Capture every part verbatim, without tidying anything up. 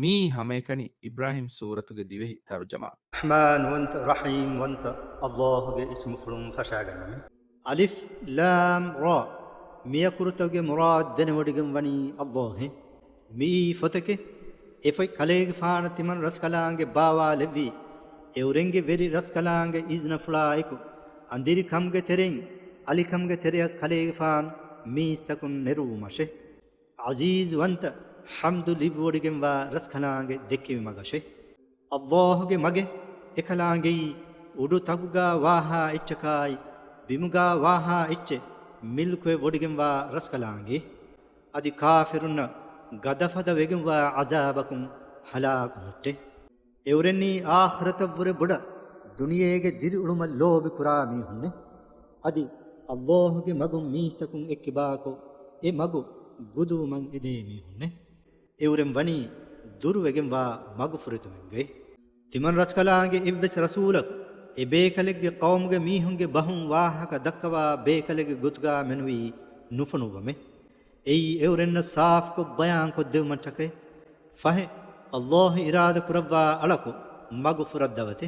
މިއީ ހަމައެކަނި އިބްރާހީމް ސޫރަތުގެ ދިވެހި ތަރުޖަމާ. ރަޙްމާންވަންތަ، ރަޙީމްވަންތަ ﷲ ގެ އިސްމުފުޅުން ފަށާގަންނަމެ. އަލިފް ލާމް ރާ. މިއަކުރުތަކުގެ މުރާދު ދެނެވޮޑިގެން ވަނީ ﷲ އޭ. މިއީ ފޮތެކޭ. އެފޮތް ކަލޭގެފާނަށް ތިމަން ރަސްކަލާނގެ ބާވާލެއްވީ، އެއުރެންގެ ވެރި ރަސްކަލާނގެ އިޒްނަފުޅާއެކު، އަނދިރިކަމުގެ ތެރެއިން އަލިކަމުގެ ތެރެއަށް ކަލޭގެފާނު މީސްތަކުން ނެރުއްވުމަށޭ. ޢަޒީޒުވަންތަ، ޙަމްދު ލިބިވޮޑިގެންވާ ރަސްކަލާނގެ ދެއްކެވި މަގަށޭ. ﷲ ގެ މަގެއް އެކަލާނގެއީ، އުޑު ތަކުގާ ވާހާ އެއްޗަކާއި، ބިމުގާ ވާހާ އެއްޗެއް މިލްކުވެ ވޮޑިގެންވާ ރަސްކަލާނގެ. އަދި ކާފިރުންނަށް ގަދަފަދަ ވެގެންވާ ޢަޒާބަކުން ހަލާކު ހުއްޓޭ. އެއުރެންނީ އާޚިރަތަށްވުރެ ބޮޑަށް ދުނިޔޭގެ ދިރިއުޅުމަށް ލޯބިކުރާ މީހުންނޭ. އަދި ﷲ ގެ މަގުން މީސްތަކުން އެއްކިބާކޮށް، އެ މަގު ގުދުވުމަށް އެދޭ މީހުންނޭ. އެއުރެން ވަނީ ދުރުވެގެންވާ މަގުފުރެތުމެއްގައި. ތިމަން ރަސްކަލާނގެ އެއްވެސް ރަސޫލަކު އެ ބޭކަލެއްގެ ޤައުމުގެ މީހުންގެ ބަހުން ވާހަކަ ދައްކަވާ ބޭކަލެއްގެ ގޮތުގާ މެނުވީ ނުފޮނުއްވަމޭ. އެއީ އެއުރެންނަށް ސާފުކޮށް ބަޔާންކޮށްދެވުމަށްޓަކައި. ފަހެ، ﷲ އިރާދަކުރައްވާ އަޅަކު މަގު ފުރައްދަވަތި.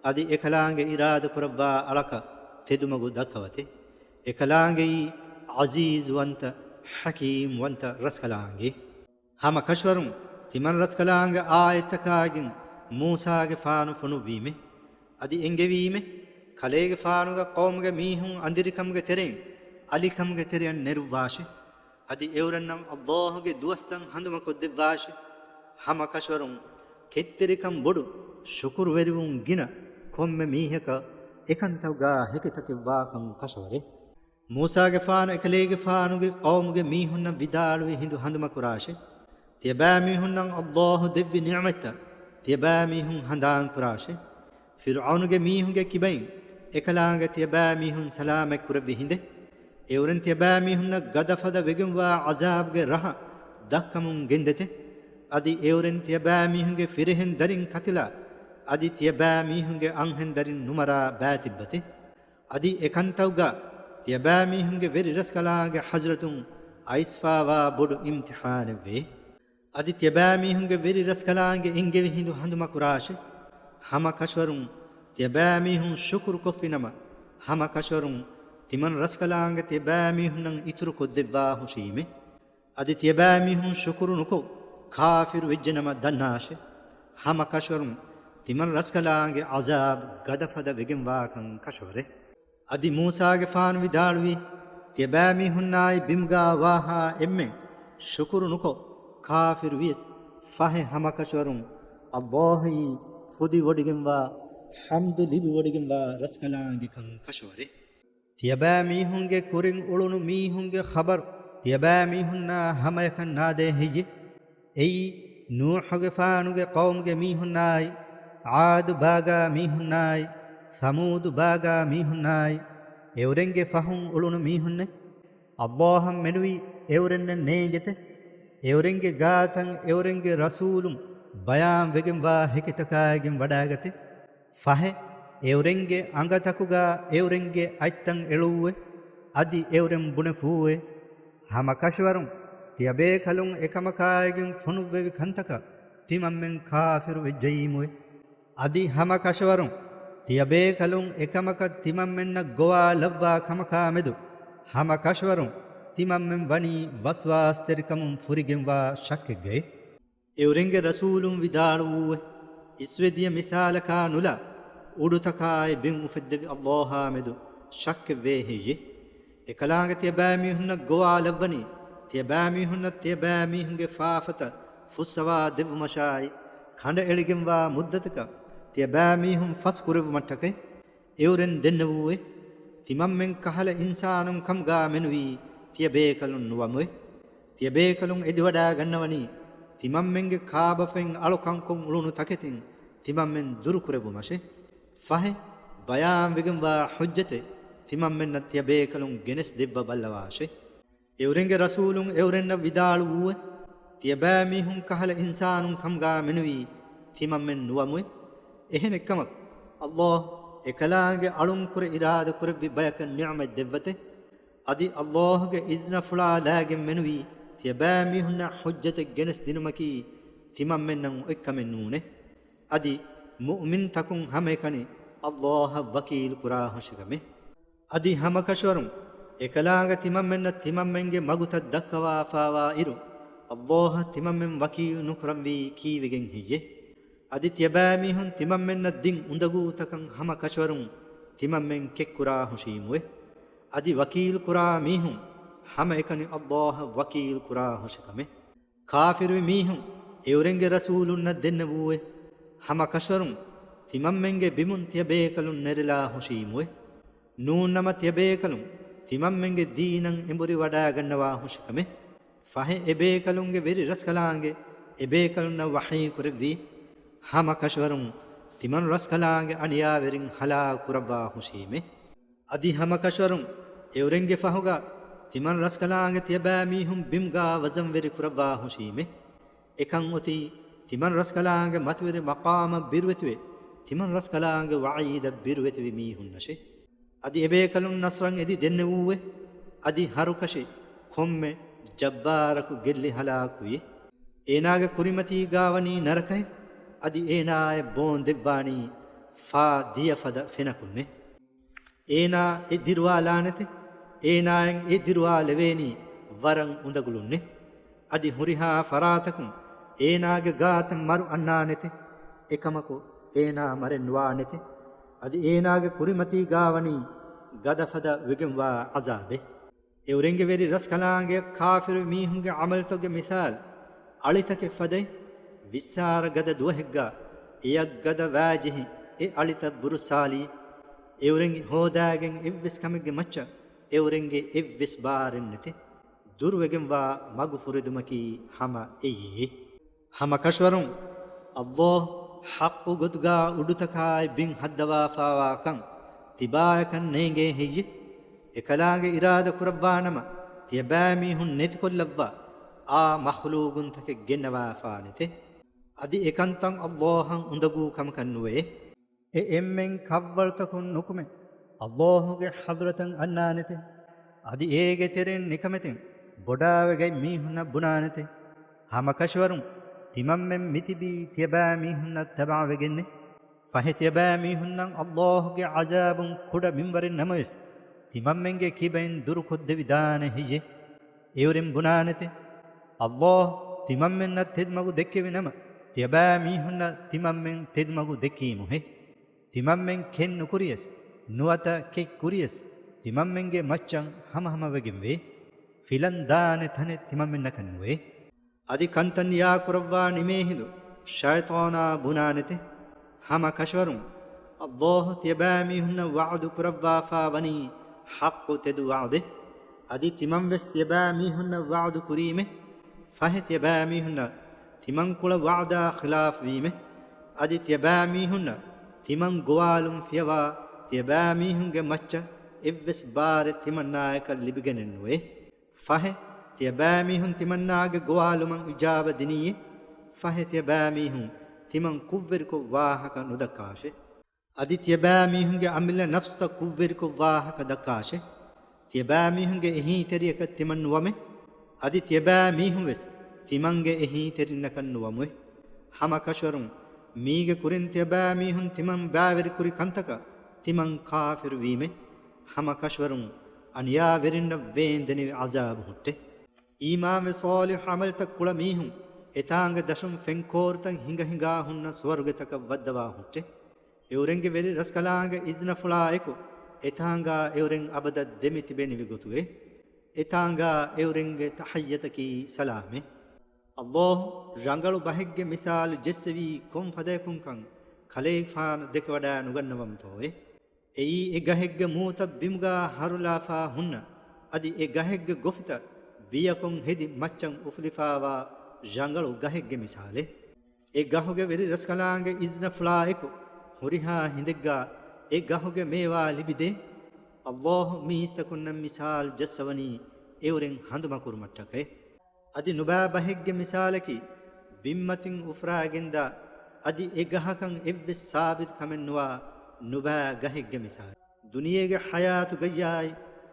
އަދި އެކަލާނގެ އިރާދަކުރައްވާ އަޅަކަށް ތެދުމަގު ދައްކަވަތި. އެކަލާނގެއީ ޢަޒީޒުވަންތަ، ޙަކީމްވަންތަ ރަސްކަލާނގެ. ހަމަ ކަށަވަރުން ތިމަން ރަސްކަލާނގެ އާޔަތްތަކާގެން މޫސާގެފާނު ފޮނުއްވީމެ. އަދި އެންގެވީމެ، ކަލޭގެފާނުގެ ޤައުމުގެ މީހުން އަނދިރިކަމުގެ ތެރެއިން އަލިކަމުގެ ތެރެއަށް ނެރުއްވާށި. އަދި އެއުރެންނަށް ﷲ ގެ ދުވަސްތައް ހަނދުމަކޮށްދެއްވާށި. ހަމަ ކަށަވަރުން ކެތްތެރިކަން ބޮޑު، ޝުކުރުވެރިވުން ގިނަ ކޮންމެ މީހަކަށް އެކަންތަކުގާ ހެކިތަކެއްވާކަން ކަށަވަރޭ. މޫސާގެފާނު އެކަލޭގެފާނުގެ ޤައުމުގެ މީހުންނަށް ވިދާޅުވި ހިނދު ހަނދުމަކުރާށޭ. ތިޔަބައިމީހުންނަށް ﷲ ދެއްވި ނިޢުމަތްތައް ތިޔަބައިމީހުން ހަނދާންކުރާށޭ. ފިރުޢައުނުގެ މީހުންގެ ކިބައިން އެކަލާނގެ ތިޔަބައިމީހުން ސަލާމަތްކުރެއްވި ހިނދެއް، އެއުރެން ތިޔަބައިމީހުންނަށް ގަދަފަދަ ވެގެންވާ ޢަޒާބުގެ ރަހަ ދައްކަމުން ގެންދެތެ. އަދި އެއުރެން ތިޔަބައިމީހުންގެ ފިރިހެން ދަރިން ކަތިލާ، އަދި ތިޔަބައިމީހުންގެ އަންހެން ދަރިން ނުމަރާ ބައިތިއްބަތެ. އަދި އެކަންތައްގަ ތިޔަބައިމީހުންގެ ވެރި ރަސްކަލާނގެ ޙަޟްރަތުން އައިސްފާވާ ބޮޑު އިމްތިޙާނެއްވޭ. އަދި ތިޔަބައިމީހުންގެ ވެރި ރަސްކަލާނގެ އެންގެވި ހިނދު ހަނދުމަކުރާށެ. ހަމަ ކަށަވަރުން ތިޔަބައިމީހުން ޝުކުރުކޮށްފިނަމަ، ހަމަ ކަށަވަރުން ތިމަން ރަސްކަލާނގެ ތިޔަބައިމީހުންނަށް އިތުރުކޮށްދެއްވާ ހުށީމެ. އަދި ތިޔަބައިމީހުން ޝުކުރު ނުކޮށް، ކާފިރު ވެއްޖެނަމަ ދަންނާށެ. ހަމަ ކަށަވަރުން ތިމަން ރަސްކަލާނގެ ޢަޒާބު ގަދަފަދަ ވެގެންވާކަން ކަށަވަރެ. އަދި މޫސާގެފާނު ވިދާޅުވީ، ތިޔަބައިމީހުންނާއި ބިމުގާ ވާހާ އެންމެން ޝުކުރު ނުކޮށް، ކާފިރު ވިޔަސް، ފަހެ ހަމަ ކަށަވަރުން ﷲ އީ ފުދިވޮޑިގެންވާ، ޙަމްދު ލިބިވޮޑިގެންވާ ރަސްކަލާނގެކަން ކަށަވަރެ. ތިޔަބައިމީހުންގެ ކުރިން އުޅުނު މީހުންގެ ޚަބަރު ތިޔަބައިމީހުންނާ ހަމަޔަކަށް ނާދޭ ހެއްޔެ؟ އެއީ، ނޫޙުގެފާނުގެ ޤައުމުގެ މީހުންނާއި، ޢާދު ބާގާ މީހުންނާއި، ސަމޫދު ބާގާ މީހުންނާއި، އެއުރެންގެ ފަހުން އުޅުނު މީހުންނޭ. ﷲ އަށް މެނުވީ އެއުރެންނަށް ނޭނގެތެ. އެއުރެންގެ ގާތަށް އެއުރެންގެ ރަސޫލުން ބަޔާން ވެގެންވާ ހެކިތަކާއިގެން ވަޑާގަތެ. ފަހެ، އެއުރެންގެ އަނގަތަކުގާ އެއުރެންގެ އަތްތައް އެޅުއްވެ، އަދި އެއުރެން ބުނެފޫއެ. ހަމަ ކަށަވަރުން ތިޔަބޭކަލުން އެކަމަކާއިގެން ފޮނުއްވެވި ކަންތަކަށް ތިމަންމެން ކާފިރު ވެއްޖައީމުއެ. އަދި ހަމަ ކަށަވަރުން ތިޔަބޭކަލުން އެކަމަކަށް ތިމަންމެންނަށް ގޮވާލައްވާ ކަމަކާމެދު، ހަމަ ކަށަވަރުން ތިމަންމެން ވަނީ ވަސްވާސްތެރިކަމުން ފުރިގެންވާ ޝައްކެއްގައި. އެއުރެންގެ ރަސޫލުން ވިދާޅުވޫއެ، އިސްވެދިޔަ މިސާލަކާ ނުލާ، އުޑުތަކާއި ބިން އުފެއްދެވި ﷲ އާ މެދު ޝައްކެއްވޭ ހެއްޔެ؟ އެކަލާނގެ ތިޔަބައިމީހުންނަށް ގޮވާލައްވަނީ، ތިޔަބައިމީހުންނަށް ތިޔަބައިމީހުންގެ ފާފަތައް ފުއްސަވާ ދެއްވުމަށާއި، ކަނޑައެޅިގެންވާ މުއްދަތަކަށް ތިޔަބައިމީހުން ފަސްކުރެއްވުމަށްޓަކައި. އެއުރެން ދެންނެވޫއެ، ތިމަންމެން ކަހަލަ އިންސާނުން ކަމުގާ މެނުވީ ތިޔަބޭކަލުން ނުވަމުއެ. ތިޔަބޭކަލުން އެދިވަޑާގަންނަވަނީ، ތިމަންމެންގެ ކާބަފައިން އަޅުކަންކޮށް އުޅުނު ތަކެތިން ތިމަންމެން ދުރުކުރެއްވުމަށެ. ފަހެ، ބަޔާންވެގެންވާ ޙުއްޖަތެއް ތިމަންމެންނަށް ތިޔަބޭކަލުން ގެނެސް ދެއްވަ ބައްލަވާށެ. އެއުރެންގެ ރަސޫލުން އެއުރެންނަށް ވިދާޅުވޫއެ، ތިޔަބައިމީހުން ކަހަލަ އިންސާނުން ކަމުގާ މެނުވީ ތިމަންމެން ނުވަމުއެ. އެހެނެއްކަމަކު، ﷲ އެކަލާނގެ އަޅުންކުރެ އިރާދަކުރެއްވި ބަޔަކަށް ނިޢުމަތް ދެއްވަތެ. އަދި ﷲ ގެ އިޒްނަފުޅާ ލާގެން މެނުވީ ތިޔަބައިމީހުންނަށް ޙުއްޖަތެއް ގެނެސް ދިނުމަކީ، ތިމަންމެންނަށް އޮތްކަމެއް ނޫނޭ. އަދި މުއުމިންތަކުން ހަމައެކަނި އައްލާހަށް ވަކީލު ކުރާ ހުށިކަމެއް. އަދި ހަމަކަށަވަރުން އެކަލާނގެ ތިމަންމެންނަށް ތިމަންމެންގެ މަގުތައް ދައްކަވާފާވާ އިރު، އައްލާހަށް ތިމަންމެން ވަކީލު ނުކުރަންވީ ކީއްވެގެން ހެއްޔޭ؟ އަދި ތިޔަބައިމީހުން ތިމަންމެންނަށް ދިން އުނދަގޫތަކަށް ހަމަކަށަވަރުން ތިމަންމެން ކެތްކުރާ ހުށީމުއޭ. އަދި ވަކީލު ކުރާ މީހުން ހަމައެކަނި އައްލާހަށް ވަކީލު ކުރާ ހުށިކަމެއް. ކާފިރުވި މީހުން އެއުރެންގެ ރަސޫލުންނަށް ދެންނެވޫއޭ. ހަމަކަށަވަރުން ތިމަންމެންގެ ބިމުން ތިޔަބޭކަލުން ނެރެލާ ހުށީމުއޭ. ނޫންނަމަ ތިޔަބޭކަލުން ތިމަންމެންގެ ދީނަށް އެނބުރިވަޑައިގަންނަވާ ހުށިކަމެއް. ފަހެ އެބޭކަލުންގެ ވެރި ރަސްކަލާނގެ އެބޭކަލުންނަށް ވަޙީ ކުރެއްވީ، ހަމަކަށަވަރުން ތިމަން ރަސްކަލާނގެ އަނިޔާވެރިން ހަލާކު ކުރައްވާ ހުށީމެ. އަދި ހަމަކަށަވަރުން އެއުރެންގެ ފަހުގަ ތިމަން ރަސްކަލާނގެ ތިޔަބައިމީހުން ބިމުގަ ވަޒަންވެރި ކުރައްވާ ހުށީމެ. އެކަން އޮތީ ތިމަން ރަސްކަލާނގެ މަތިވެރި މަޤާމަށް ބިރުވެތިވެ، ތިމަން ރަސްކަލާނގެ ވަޢީދަށް ބިރުވެތިވި މީހުންނަށޭ. އަދި އެބޭކަލުން ނަޞްރަށް އެދި ދެންނެވޫއޭ. އަދި ހަރުކަށި ކޮންމެ ޖައްބާރަކު ގެއްލި ހަލާކުވިއޭ. އޭނާގެ ކުރިމަތީގާވަނީ ނަރަކައެއް. އަދި އޭނާއަށް ބޯން ދެއްވާނީ ފާ ދިޔަ ފަދަ ފެނަކުންނޭ. އޭނާ އެ ދިރުވާލާނެތެ. އޭނާއަށް އެ ދިރުވާލެވޭނީ ވަރަށް އުނދަގުލުންނޭ. އަދި ހުރިހާ ފަރާތަކުން އޭނާގެ ގާތަށް މަރު އަންނާނެތެ. އެކަމަކު އޭނާ މަރެއް ނުވާނެތެ. އަދި އޭނާގެ ކުރިމަތީގާވަނީ ގަދަފަދަ ވެގެންވާ ޢަޒާބެއް. އެއުރެންގެ ވެރި ރަސްކަލާނގެއަށް ކާފިރު މީހުންގެ ޢަމަލުތަކުގެ މިސާލު އަޅިތަކެއް ފަދައި، ވިއްސާރަ ގަދަ ދުވަހެއްގަ އެޔަށް ގަދަ ވާޖެހި އެ އަޅިތައް ބުރުއްސާލީ، އެއުރެން ހޯދާގެން އެއްވެސް ކަމެއްގެ މައްޗަށް އެއުރެންގެ އެއްވެސް ބާރެއް ނެތެ. ދުރުވެގެންވާ މަގު ފުރެދުމަކީ ހަމަ އެއީ. ހަމަކަށަވަރުން އައްލާހު ޙައްޤު ގޮތުގާ އުޑުތަކާއި ބިން ހައްދަވާފާވާކަން ތިބާޔަކަށް ނޭނގޭ ހެއްޔެ؟ އެކަލާނގެ އިރާދަ ކުރައްވާނަމަ، ތިޔަބައިމީހުން ނެތިކޮށްލައްވާ އާ މަޚްލޫގުންތަކެއް ގެންނަވާފާނެތެ. އަދި އެކަންތައް އައްލާހަށް އުނދަގޫ ކަމަކަށް ނުވޭ. އެ އެންމެން ކަށްވަޅުތަކުން ނުކުމެ، އައްލާހުގެ ޙަޟްރަތަށް އަންނާނެތެ. އަދި އޭގެ ތެރެއިން ނިކަމެތިން ބޮޑާވެގަތް މީހުންނަށް ބުނާނެތެ. ހަމަކަށަވަރުން ތިމަންމެން މިތިބީ ތިޔަބައިމީހުންނަށް ތަބަޢަވެގެންނޭ. ފަހެ ތިޔަބައިމީހުންނަށް އައްލާހުގެ ޢަޒާބުން ކުޑަ މިންވަރެއް ނަމަވެސް، ތިމަންމެންގެ ކިބައިން ދުރުކޮށްދެވިދާނެ ހެއްޔެ؟ އެއުރެން ބުނާނެތެ. އައްލާހު ތިމަންމެންނަށް ތެދުމަގު ދެއްކެވި ނަމަ، ތިޔަބައިމީހުންނަށް ތިމަންމެން ތެދުމަގު ދެއްކީމުހޭ. ތިމަންމެން ކެތް ނުކުރިޔަސް، ނުވަތަ ކެތް ކުރިޔަސް، ތިމަންމެންގެ މައްޗަށް ހަމަހަމަވެގެންވޭ. ފިލަން ދާނެ ތަނެއް ތިމަންމެންނަކަށް ނުވޭ. އަދި ކަންތައް ނިޔާކުރައްވާ ނިމޭހިނދު ޝައިޠާނާ ބުނާނެތެ. ހަމަ ކަށަވަރުން އައްލާހު ތިޔަބައިމީހުންނަށް ވަޢުދު ކުރައްވާފާ ވަނީ ޙައްޤު ތެދު ވަޢުދެއް. އަދި ތިމަންވެސް ތިޔަބައިމީހުންނަށް ވަޢުދު ކުރީމެ. ފަހެ ތިޔަބައިމީހުންނަށް ތިމަންކުޅަ ވަޢުދާ ޚިލާފްވީމެ. އަދި ތިޔަބައިމީހުންނަށް ތިމަން ގޮވާލުން ފިޔަވާ ތިޔަބައިމީހުންގެ މައްޗަށް އެއްވެސް ބާރެއް ތިމަންނާޔަކަށް ލިބިގެނެއްނުވޭ. ފަހެ، ތިޔަބައިމީހުން ތިމަންނާގެ ގޮވާލުމަށް އިޖާބަ ދިނީއޭ. ފަހެ، ތިޔަބައިމީހުން ތިމަން ކުށްވެރިކޮށް ވާހަކަ ނުދައްކާށޭ. އަދި ތިޔަބައިމީހުންގެ އަމިއްލަ ނަފްސުތައް ކުށްވެރިކޮށް ވާހަކަ ދައްކާށޭ. ތިޔަބައިމީހުންގެ އެހީތެރިޔަކަށް ތިމަން ނުވަމޭ. އަދި ތިޔަބައިމީހުންވެސް ތިމަންގެ އެހީތެރިންނަކަށް ނުވަމުވޭ. ހަމަ ކަށަވަރުން މީގެ ކުރިން ތިޔަބައިމީހުން ތިމަން ބައިވެރިކުރި ކަންތަކަށް ތިމަން ކާފިރުވީމޭ. ހަމަ ކަށަވަރުން އަނިޔާވެރިންނަށް ވޭންދެނިވި ޢަޒާބު ހުއްޓޭ. އީމާންވެ ޞާލިޙު ޢަމަލުތައް ކުޅަ މީހުން އެތާނގެ ދަށުން ފެންކޯރުތައް ހިނގަ ހިނގާ ހުންނަ ސުވަރުގެތަކަށް ވައްދަވާ ހުއްޓޭ. އެއުރެންގެ ވެރި ރަސްކަލާނގެ އިޒްނަފުޅާ އެކު އެތާނގާ އެއުރެން އަބަދަށް ދެމިތިބެނިވި ގޮތުގައި. އެތާނގާ އެއުރެންގެ ތަޙިއްޔަތަކީ ސަލާމޭ. އައްލާހު ރަނގަޅު ބަހެއްގެ މިސާލު ޖެއްސެވީ ކޮން ފަދަޔަކުންކަން ކަލޭގެފާނު ދެކެވަޑައި ނުގަންނަވަމުތޯއޭ؟ އެއީ އެ ގަހެއްގެ މޫތައް ބިމުގާ ހަރުލާފާ ހުންނަ، އަދި އެ ގަހެއްގެ ގޮފިތައް ބިޔަކޮށް ހެދި މައްޗަށް އުފުލިފާވާ ރަނގަޅު ގަހެއްގެ މިސާލެއް. އެ ގަހުގެ ވެރި ރަސްކަލާނގެ އިޒްނަފުޅާ އެކު ހުރިހާ ހިނދެއްގާ އެ ގަހުގެ މޭވާ ލިބިދޭ. އައްލާހު މީސްތަކުންނަށް މިސާލު ޖައްސަވަނީ އެއުރެން ހަނދުމަކުރުމަށްޓަކައި. އަދި ނުބައި ބަހެއްގެ މިސާލަކީ، ބިންމަތިން އުފުރާގެންދާ، އަދި އެ ގަހަކަށް އެއްވެސް ސާބިތު ކަމެއް ނުވާ ނުބައި ގަހެއްގެ މިސާލެއް. ދުނިޔޭގެ ޙަޔާތުގައްޔާއި،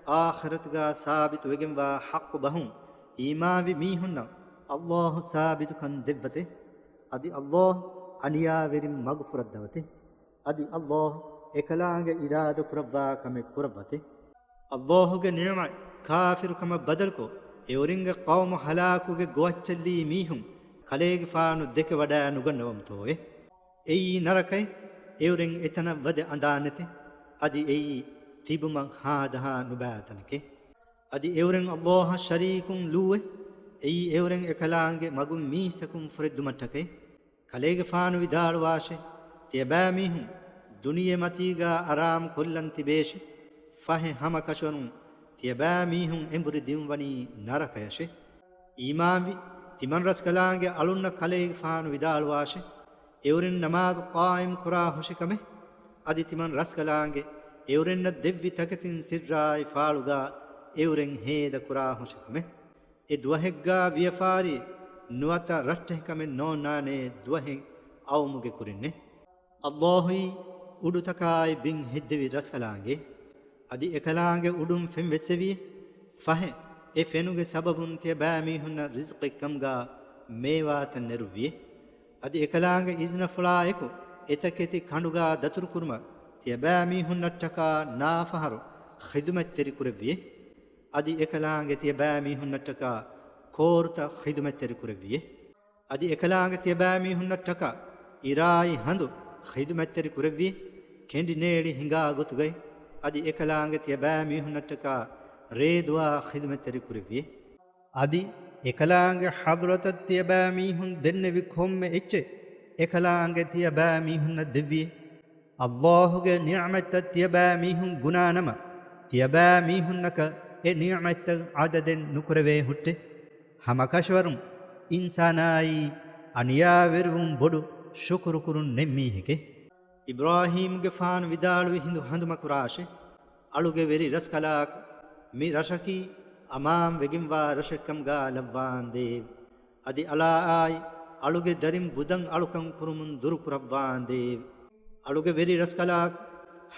އާޚިރަތުގާ ސާބިތު ވެގެންވާ ޙައްޤު ބަހުން އީމާންވި މީހުންނަށް އައްލާހު ސާބިތުކަން ދެއްވަތެ. އަދި ﷲ އަނިޔާވެރިން މަގުފުރައްދަވަތި. އަދި ﷲ އެކަލާނގެ އިރާދަކުރައްވާ ކަމެއް ކުރައްވަތި. ﷲގެ ނިޢުމަތް ކާފިރުކަމަށް ބަދަލުކޮށް، އެއުރެންގެ ޤައުމު ހަލާކުގެ ގޮވައްޗަށްލީ މީހުން ކަލޭގެފާނު ދެކެވަޑައި ނުގަންނަވަމުތޯއޭ؟ އެއީ ނަރަކައެއް. އެއުރެން އެތަނަށް ވަދެ އަނދާނެތެ. އަދި އެއީ ތިބުމަށް ހާދަހާ ނުބައި ތަނެކޭ. އަދި އެއުރެން ﷲއަށް ޝަރީކުން ލުއްވެ، އެއީ އެއުރެން އެކަލާނގެ މަގުން މީސްތަކުން ފުރެދުމަށްޓަކައި. ކަލޭގެފާނު ވިދާޅުވާށެ، ތިޔަބައިމީހުން ދުނިޔެމަތީގާ އަރާމް ކޮށްލަން ތިބޭށެ. ފަހެ ހަމަ ކަށަވަރުން ތިޔަބައިމީހުން އެނބުރި ދިންވަނީ ނަރަކަޔަށެ. އީމާންވި ތިމަން ރަސްކަލާނގެ އަޅުންނަށް ކަލޭގެފާނު ވިދާޅުވާށެ، އެއުރެން ނަމާދު ޤާއިމް ކުރާ ހުށިކަމެއް. އަދި ތިމަން ރަސްކަލާނގެ އެއުރެންނަށް ދެއްވި ތަކެތިން ސިއްރާއި ފާޅުގާ އެއުރެން ހޭދަ ކުރާ ހުށިކަމެއް. އެ ދުވަހެއްގާ ވިޔަފާރި ނުވަތަ ރައްޓެހިކަމެއް ނޯންނާނޭ ދުވަހެއް އައުމުގެ ކުރިންނެއް. ﷲ އީ އުޑުތަކާއި ބިން ހެއްދެވި ރަސްކަލާނގެ. އަދި އެކަލާނގެ އުޑުން ފެން ވެއްސެވިއޭ. ފަހެ އެ ފެނުގެ ސަބަބުން ތިޔަބައިމީހުންނަށް ރިޒްޤެއް ކަމުގާ މޭވާތައް ނެރުއްވިއޭ. އަދި އެކަލާނގެ އިޒުނަފުޅާ އެކު އެތަކެތި ކަނޑުގާ ދަތުރުކުރުމަށް ތިޔަބައިމީހުންނަށްޓަކާ ނާފަހަރު ޚިދުމަތްތެރި ކުރެއްވިއޭ. އަދި އެކަލާނގެ ތިޔަބައިމީހުންނަށްޓަކާ ކޯރުތައް ޚިދުމަތްތެރި ކުރެއްވިއޭ. އަދި އެކަލާނގެ ތިޔަބައިމީހުންނަށްޓަކާ އިރާއި ހަނދު ޚިދުމަތްތެރި ކުރެއްވިއޭ، ކެނޑިނޭޅި ހިނގާ ގޮތުގައި. އަދި އެކަލާނގެ ތިޔަބައިމީހުންނަށްޓަކާ ރޭދުވާ ޚިދުމަތްތެރި ކުރެއްވިއޭ. އަދި އެކަލާނގެ ޙަޟްރަތަށް ތިޔަބައިމީހުން ދެންނެވި ކޮންމެ އެއްޗެއް އެކަލާނގެ ތިޔަބައިމީހުންނަށް ދެއްވިއޭ. ﷲގެ ނިޢުމަތްތައް ތިޔަބައިމީހުން ގުނާނަމަ، ތިޔަބައިމީހުންނަކަށް އެ ނިޢުމަތްތައް ޢަދަދެއް ނުކުރެވޭ ހުއްޓެ. ހަމަކަށަވަރުން އިންސާނާއީ އަނިޔާވެރިވުން ބޮޑު ޝުކުރުކުރުން ނެތް މީހެކޭ. އިބްރާހީމްގެފާނު ވިދާޅުވި ހިނދު ހަނދުމަކުރާށެ، އަޅުގެ ވެރި ރަސްކަލާކު، މި ރަށަކީ އަމާން ވެގެންވާ ރަށެއްކަމުގާ ލައްވާނދޭވެ! އަދި އަޅާއާއި އަޅުގެ ދަރިން ބުދަށް އަޅުކަން ކުރުމުން ދުރުކުރައްވާނދޭވެ! އަޅުގެ ވެރި ރަސްކަލާކު،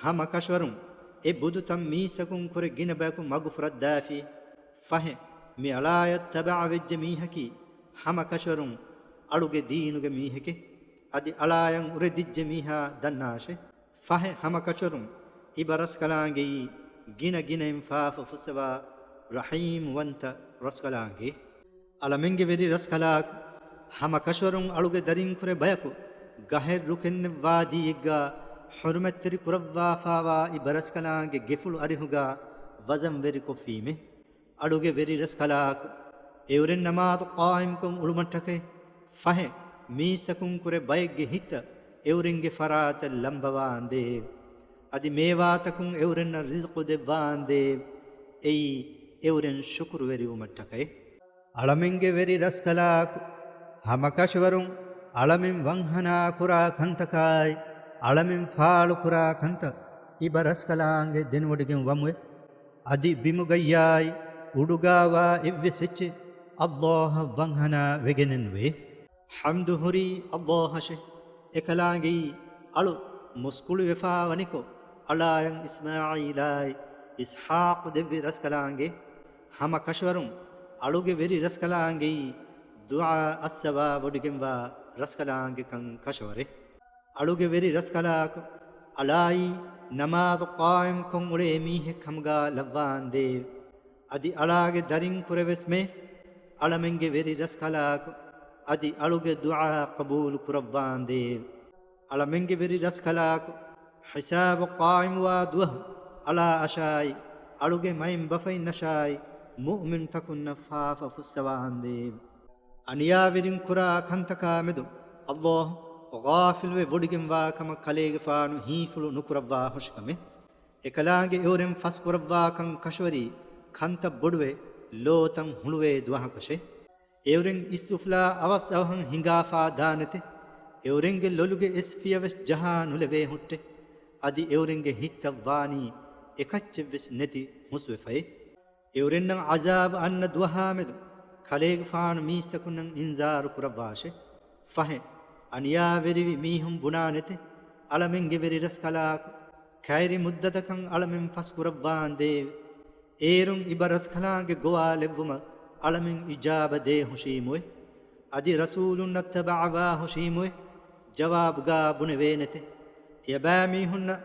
ހަމަކަށަވަރުން އެ ބުދުތައް މީސްތަކުން ކުރެ ގިނަ ބަޔަކު މަގުފުރައްދާފި. ފަހެ، މި އަޅާޔަށް ތަބަޢަވެއްޖެ މީހަކީ ހަމަކަށަވަރުން އަޅުގެ ދީނުގެ މީހެކޭ. އަދި އަޅާޔަށް އުރެދިއްޖެ މީހާ ދަންނާށެ. ފަހެ ހަމަކަށަވަރުން އިބަ ރަސްކަލާނގެއީ ގިނަ ގިނައިން ފާފަ ފުއްސަވާ ރަޙީމްވަންތަ ރަސްކަލާނގެ. އަޅަމެންގެ ވެރި ރަސްކަލާކު، ހަމަކަށަވަރުން އަޅުގެ ދަރިން ކުރެ ބަޔަކު ގަހެއް ރުކެންނެއް ވާދީއެއްގާ ޙުރުމަތްތެރި ކުރައްވާފާވާ އިބަ ރަސްކަލާނގެ ގެފުޅު އަރިހުގާ ވަޒަންވެރިކޮށްފީމެ. އަޅުގެ ވެރި ރަސްކަލާކު، އެއުރެން ނަމާދު ޤާއިމްކޮށް އުޅުމަށްޓަކައި. ފަހެ، މީސްތަކުން ކުރެ ބައެއްގެ ހިތަށް އެއުރެންގެ ފަރާތަށް ލަނބަވާނދޭވެ! އަދި މޭވާތަކުން އެއުރެންނަށް ރިޒްޤު ދެއްވާނދޭވެ! އެއީ އެއުރެން ޝުކުރުވެރިވުމަށްޓަކައި. އަޅަމެންގެ ވެރި ރަސްކަލާކު، ހަމަކަށަވަރުން އަޅަމެން ވަންހަނާ ކުރާ ކަންތަކާއި، އަޅަމެން ފާޅުކުރާ ކަންތައް އިބަ ރަސްކަލާނގެ ދެނެވޮޑިގެން ވަމުވެ. އަދި ބިމުގައްޔާއި އުޑުގާވާ އެއްވެސް އެއްޗެއް ﷲއަށް ވަންހަނާ ވެގެނެއްނުވޭ. ޙަމްދު ހުރީ ﷲއަށެ. އެކަލާނގެއީ އަޅު މުސްކުޅިވެފާވަނިކޮށް، އަޅާޔަށް އިސްމާޢީލާއި އިސްޙާޤު ދެއްވި ރަސްކަލާނގެ. ހަމަކަށަވަރުން އަޅުގެ ވެރި ރަސްކަލާނގެއީ ދުޢާ އައްސަވާ ވޮޑިގެންވާ ރަސްކަލާނގެކަން ކަށަވަރެއް. އަޅުގެ ވެރި ރަސްކަލާކު، އަޅާއީ ނަމާދު ޤާއިމްކޮށް އުޅޭ މީހެއް ކަމުގާ ލައްވާނދޭވެ! އަދި އަޅާގެ ދަރިން ކުރެވެސްމޭ އަޅަމެންގެ ވެރި ރަސްކަލާކު، އަދި އަޅުގެ ދުޢާ ޤަބޫލު ކުރައްވާނދޭވެ! އަޅަމެންގެ ވެރި ރަސްކަލާކު، ހިސާބު ޤާއިމުވާ ދުވަހު އަޅާއަށާއި، އަޅުގެ މައިންބަފައިންނަށާއި، މުއުމިންތަކުންނަށް ފާފަ ފުއްސަވާނދޭވެ! އަނިޔާވެރިން ކުރާ ކަންތަކާ މެދު ﷲ ޣާފިލުވެ ވޮޑިގެންވާ ކަމަށް ކަލޭގެފާނު ހީފުޅު ނުކުރައްވާ ހުށިކަމެއް. އެކަލާނގެ އެއުރެން ފަސްކުރައްވާކަން ކަށަވަރީ ކަންތައް ބޮޑުވެ، ލޯތައް ހުޅުވޭ ދުވަހަކަށެ. އެއުރެން އިސްއުފުލާ އަވަސް އަވަހަށް ހިނގާފާ ދާނެތެ. އެއުރެންގެ ލޮލުގެ އެސްފިޔަވެސް ޖަހާ ނުލެވޭ ހުއްޓެ. އަދި އެއުރެންގެ ހިތްތައް ވާނީ އެކައްޗެއްވެސް ނެތި ހުސްވެފައެ. އެއުރެންނަށް ޢަޒާބު އަންނަ ދުވަހާމެދު ކަލޭގެފާނު މީސްތަކުންނަށް އިންޒާރު ކުރައްވާށެ. ފަހެ، އަނިޔާވެރިވި މީހުން ބުނާނެތެ، އަޅަމެންގެ ވެރި ރަސްކަލާކު، ކައިރި މުއްދަތަކަށް އަޅަމެން ފަސްކުރައްވާނދޭވެ! އޭރުން އިބަ ރަސްކަލާނގެ ގޮވާލެއްވުމަށް އަޅަމެން އިޖާބަ ދޭ ހުށީމުއެ. އަދި ރަސޫލުންނަށް ތަބަޢަވާހުށީމުއެ؟ ޖަވާބުގާ ބުނެވޭނެތެ. ތިޔަބައިމީހުންނަށް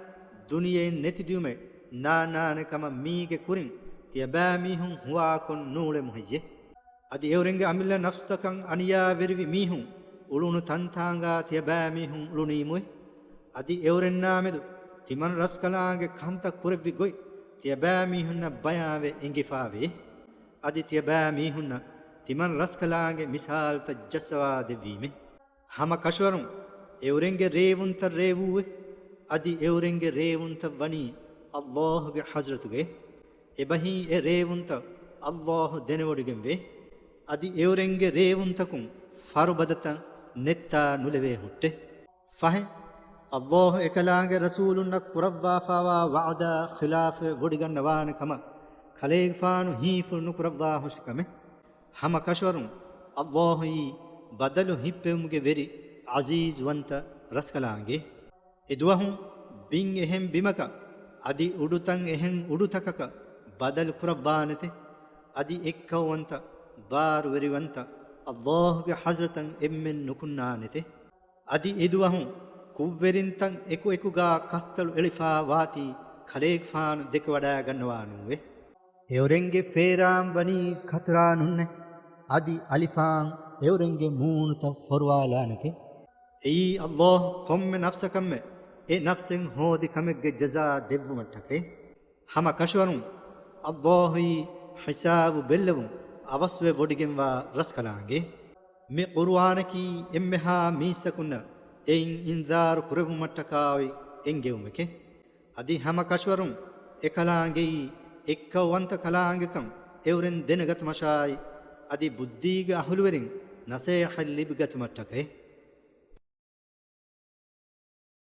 ދުނިޔެއިން ނެތިދިޔުމެއް ނާންނާނެ ކަމަށް މީގެ ކުރިން ތިޔަބައިމީހުން ހުވާކޮށް ނޫޅެމު ހެއްޔެ؟ އަދި އެއުރެންގެ އަމިއްލަ ނަފްސުތަކަށް އަނިޔާވެރިވި މީހުން އުޅުނު ތަންތާނގާ ތިޔަބައިމީހުން އުޅުނީމުއެ؟ އަދި އެއުރެންނާމެދު ތިމަން ރަސްކަލާނގެ ކަންތައް ކުރެއްވި ގޮތް ތިޔަބައިމީހުންނަށް ބަޔާންވެ އެނގިފާވޭ. އަދި ތިޔަބައިމީހުންނަށް ތިމަން ރަސްކަލާނގެ މިސާލުތައް ޖައްސަވާ ދެއްވީމެ. ހަމަ ކަށަވަރުން އެއުރެންގެ ރޭވުންތައް ރޭވޫއެ؟ އަދި އެއުރެންގެ ރޭވުންތައް ވަނީ ﷲ ގެ ޙަޟްރަތުގައެ. އެބަހީ އެ ރޭވުންތައް ﷲ ދެނެވޮޑިގެންވޭ. އަދި އެއުރެންގެ ރޭވުންތަކުން ފަރުބަދަތައް ނެއްތާ ނުލެވޭ ހުއްޓެ. ފަހެ، ﷲ އެކަލާނގެ ރަސޫލުންނަށް ކުރައްވާފާވާ ވަޢުދާ ޚިލާފެއް ވޮޑިގަންނަވާނެ ކަމަށް ކަލޭގެފާނު ހީފުޅު ނުކުރައްވާ ހުށިކަމެއް. ހަމަ ކަށަވަރުން ﷲ އީ ބަދަލު ހިއްޕެވުމުގެ ވެރި ޢަޒީޒުވަންތަ ރަސްކަލާނގެ. އެދުވަހު ބިން އެހެން ބިމަކަށް އަދި އުޑުތައް އެހެން އުޑުތަކަކަށް ބަދަލު ކުރައްވާނެތެ. އަދި އެއްކައުވަންތަ، ބާރުވެރިވަންތަ ﷲ ގެ ޙަޟްރަތަށް އެންމެން ނުކުންނާނެތެ. އަދި އެދުވަހު ކުށްވެރިންތައް އެކުއެކުގާ ކަސްތަޅު އެޅިފާ ވާތީ ކަލޭގެފާނު ދެކެވަޑައިގަންނަވާނޫވެ. އެއުރެންގެ ފޭރާން ވަނީ ކަތުރާ ނޫންނެ. އަދި އަލިފާން އެއުރެންގެ މޫނުތައް ފޮރުވާލާނެތެ. އެއީ ﷲ ކޮންމެ ނަފްސަކަށްމެ އެ ނަފްސެއް ހޯދި ކަމެއްގެ ޖަޒާ ދެއްވުމަށްޓަކައި. ހަމަ ކަށަވަރުން ﷲ އީ ހިސާބު ބެއްލެވުން އަވަސްވެ ވޮޑިގެންވާ ރަސްކަލާނގެ. މި ޤުރުއާނަކީ އެންމެހާ މީސްތަކުންނަށް އެއިން އިންޒާރު ކުރެއްވުމަށްޓަކާއި އެންގެވުމެކެ. އަދި ހަމަ ކަށަވަރުން އެކަލާނގެއީ އެއްކައުވަންތަ ކަލާނގެކަން އެއުރެން ދެނެގަތުމަށާއި، އަދި ބުއްދީގެ އަހުލުވެރިން ނަސޭހަތް ލިބިގަތުމަށްޓަކައި.